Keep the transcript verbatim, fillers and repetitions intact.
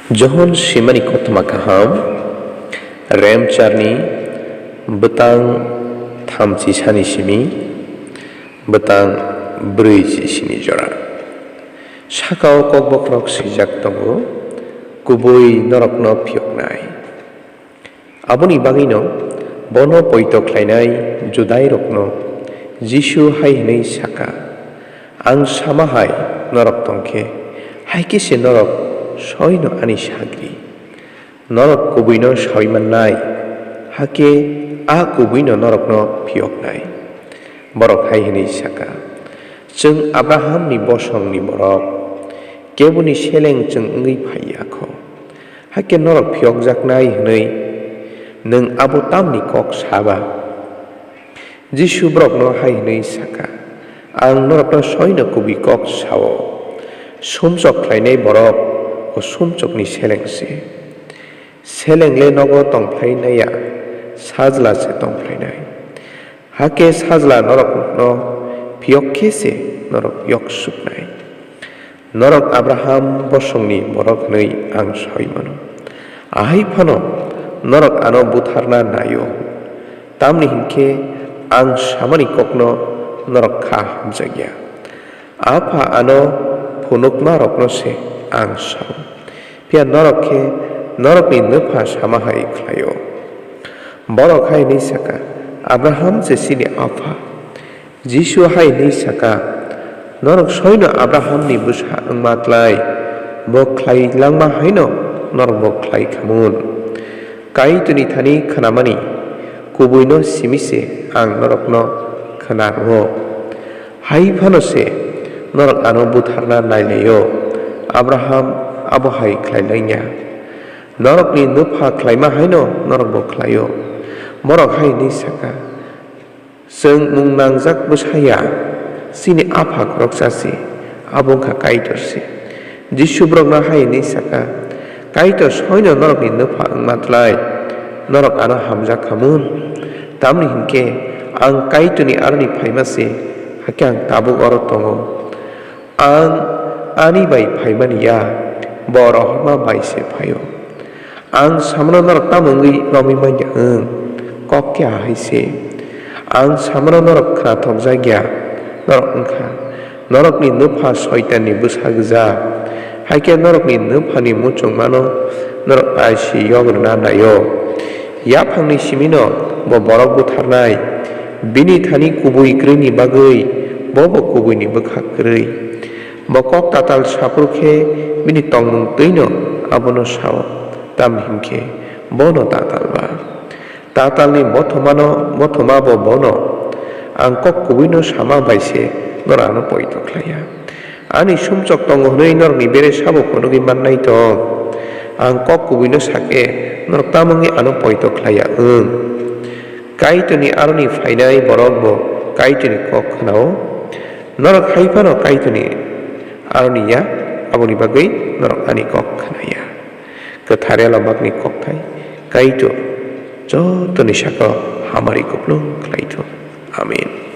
Johon simani kothoma kaham, Remcharni bwtang thamchi sani simi bwtang brwi chi sini jora. Saka o kokbokrok swijak tongo, kubui norokno phiyoknai. Aboni bagwino bono poito khlainai Judairokno Jisu hai hwnwi saka, "Ang sama hai norok tong khe, hai khe se norok soino ani sagri. Norok kubuino saui mannai, hakhe a kubuino norokno phiyoknai." Borok hai hwnwi saka, "Chwng Abrahamni bosongni borok, keboni seleng chwng wngwi phai ya kho. Hakhe norok phiyokjaknai hwnwi nwng abo tamni kok sa ba?" Jisu borokno hai hwnwi saka, "Ang norokno soino kubui kok sa-o, sumsok khlainai borok bo sumsokni seleng se. Seleng le nogo tong phlai nai ya, sajla se tong phlai nai. Hakhe sajla norokno phiyok khe se norok yok suknai. Norok Abraham bosongni borok hwnwi ang saui mano. Ahai phano norok ano butharna nai-o. Tamni hwn khe ang samani kokno norok kha hamjak ya. Apha ano phunukmarokno se ang sa-o. Phiya norok khe norokni nwpha sama hai khlai-o." Borok hai hwnwi saka, "Abraham se chini apha." Jisu hai hwnwi saka, "Norok soino Abrahamni bwsa wngma tlai, bo khlai langma haino norokbo khlai kha mun. Kaitorni thani khnamani kubuino simi se ang norokno khna rw-o. Hai phano se norok ano butharna nai lai-o, Abraham abo hai khlai lang ya. Norokni nwpha khlaima haino norokbo khlai-o." Borok hai hwnwi saka, "Chwng mung nangjak bwsa ya, chini apha khoroksa se, abo wng kha Kaitor se." Jisu borokno hai hwnwi saka, "Kaitor soino norokni nwpha wngma tlai norok ano hamjak kha mun? Tamni hwn khe ang Kaitorni aroni phaima se, hakhe ang tabuk oro tongo. Ang ani bai phaimani ya, bo rohorma bai se phai-o. Ang samano norok tamo wngwi romwi man ya wng? Kok khe ahai se. Ang samano norok khnathokjak ya, norok wng kha norokni nwpha Soitanni bwsa gwja. Hakhe norokni nwphani muchungmano norok aisi yok rwna nai-o. Yaphangni simino bo borok butharnai, bini thani kubui kwrwini bagwi bo bo kubuini bwkhak kwrwi. Bo kok tatal saphuru khe bini tongmung twino abono sa-o, tamni hwn khe bono tatal ba. Tatalni bothomano, bothoma bo bono, ang kok kubuino sama bai se norok ano poito khlai ya. Ani sumsok tongo hwnwi norokni bere sabo phunugwi mannai tong? Ang kok kubuino sa khe norok tamo wngwi ano poito khlai ya wng? Kaitorni aroni phainai borok bo Kaitorni kok khna-o. Norok hai phano Kaitorni aroni ya, aboni bagwi norok ani kok khna ya. Kwthar Yalobakni kokthai Kaitor jotoni saka-o hamari kupulung khlai thung. Amen.